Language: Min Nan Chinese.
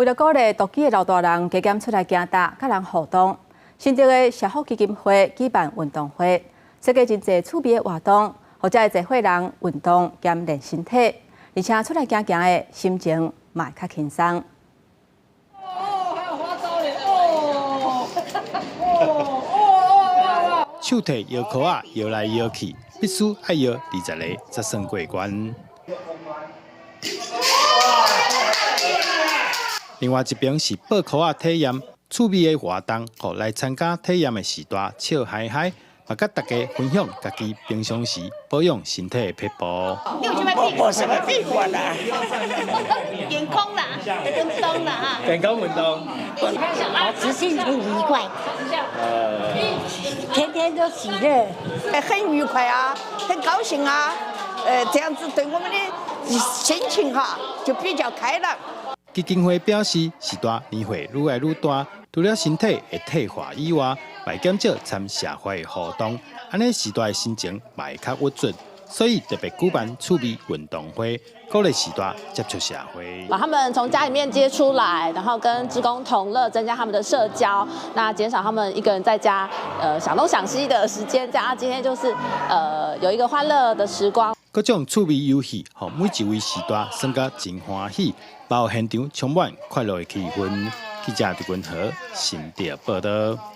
為了鼓勵獨居的老大人加減出來行踏，佮人互動，新竹的社福基金會舉辦運動會，設計真濟趣味的活動，予遮濟歲人運動兼練身體，而且出來行行的心情嘛會較輕鬆。哦，還有花招咧！哦哦哦！手提搖箍仔搖來搖去，必須愛搖20個才算過關。另外一邊是抱箍仔體驗趣味的活動，予來參加體驗的序大笑嗨嗨，嘛佮大家分享家己平常時保養身體的撇步。你有啥物無什麼秘訣啦，健康啦，運動啦。健康運動，保持心情愉快，天天都喜樂，很愉快啊，很高興啊，這樣子對我們的心情哈就比較開朗。基金會表示，序大年歲愈來愈大，除了身體會退化以外，嘛會減少參社會活動，按呢序大的心情嘛會較鬱卒，所以特別舉辦趣味運動會，鼓勵序大接觸社會。把他們從家裡面接出來，然後跟志工同樂，增加他們的社交，那減少他們一個人在家，想東想西的時間。這樣，今天就是有一個歡樂的時光。各種趣味遊戲，予每一位序大耍甲真歡喜，包現場充滿快樂的氣氛。記者陳君和新竹報道。